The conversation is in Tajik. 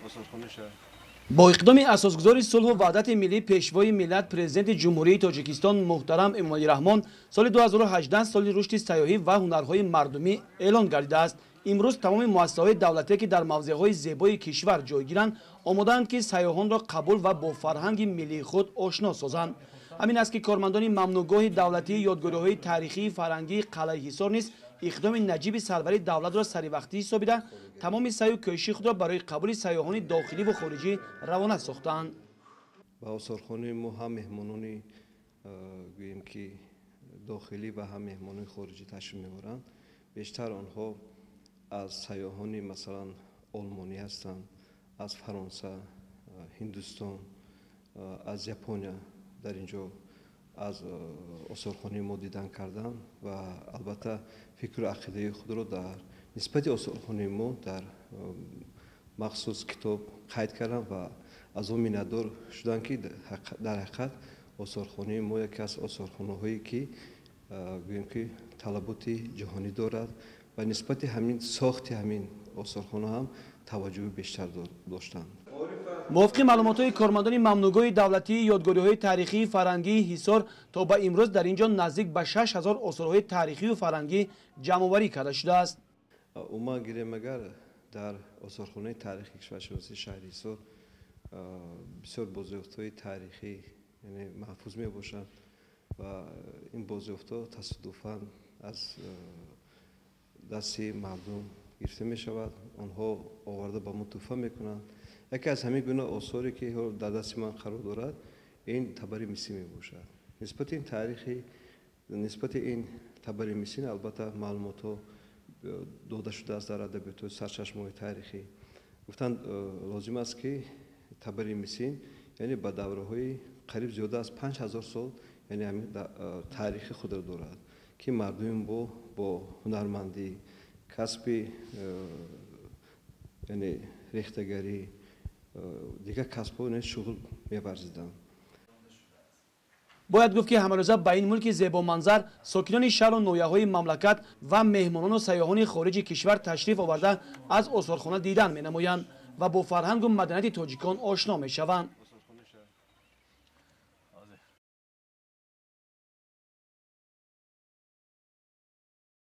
Осорхонаи шаҳр. Бо иқдоми асосгузори сулҳу ваҳдати миллӣ, Пешвои миллат, Президенти Ҷумҳурии Тоҷикистон муҳтарам Эмомалӣ Раҳмон соли 2018 соли рушди сайёҳӣ ва ҳунарҳои мардумӣ эълон гардидааст. Имрӯз тамоми муассисаҳои давлатие, ки дар мавзеъҳои зебои кишвар ҷойгиранд, омодаанд, ки сайёҳонро қабул ва бо фарҳанги миллии худ ошно созанд. Ҳамин аст, ки кормандони мамнӯъгоҳи давлатии ёдгориҳои таърихии фарҳангии Қалъаи Ҳисор низ иқдоми наҷиби сарвари давлатро саривақтӣ ҳисобида, тамоми саъю кӯшиши худро барои қабули сайёҳони дохиливу хориҷӣ равона сохтаанд. Ба осорхонаи мо ҳам меҳмонони, гӯем ки, дохилӣ ва ҳам меҳмонони хориҷӣ ташриф меоранд. Бештар онҳо аз сайёҳони, масалан, олмонӣ ҳастанд, аз Фаронса, Ҳиндустон, аз Япония дар ин ҷо аз осорхонаи мо дидан карданд ва албатта фикру ақидаи худро дар нисбати осорхонаи мо дар махсус китоб қайд карданд ва аз он миннатдор шуданд, ки дар ҳақиқат осорхонаи мо яке аз осорхонаҳое ки, гӯем ки, талаботи ҷаҳонӣ дорад ва нисбати ҳамин сохти ҳамин осорхона ҳам таваҷҷӯҳи бештар доштанд. Мувофиқи маълумотҳои кормандони мамнӯъгоҳи давлатии ёдгориҳои таърихии фарҳангии Ҳисор, то ба имрӯз дар ин ҷо наздик ба 6000 осорҳои таърихию фарҳангӣ ҷамъоварӣ карда шудааст. Умуман гирем агар, дар осорхонаи таърихи кишваршиносии шаҳри Ҳисор бисёр бозёфтҳои таърихӣ, яъне, маҳфуз мебошанд ва ин бозёфтҳо тасодуфан аз дасти мардум гирифта мешавад, онҳо оварда ба мо тӯҳфа мекунанд. Яке аз ҳамин гуна осоре, ки дар дасти ман қарор дорад, ин табари мисӣ мебошад. Нисбати ин таърихи, нисбати ин табари мисин, албатта, маълумотҳо дода шудааст дар адабиётҳои сарчашмаҳои таърихӣ. Гуфтан лозим аст, ки табари мисин, яъне, ба давраҳои қариб зиёда аз 5000 сол, яъне, ҳамин таърихи худро дорад, ки мардуми мо бо ҳунармандӣ, касби, яъне, рехтагарӣ, дигар касбҳо шуғл меварзиданд. Бояд гуфт, ки ҳамарӯза ба ин мулки зебоманзар сокинони шаҳру ноҳияҳои мамлакат ва меҳмонону сайёҳони хориҷи кишвар ташриф оварда, аз осорхона дидан менамоянд ва бо фарҳангу маданияти тоҷикон ошно мешаванд.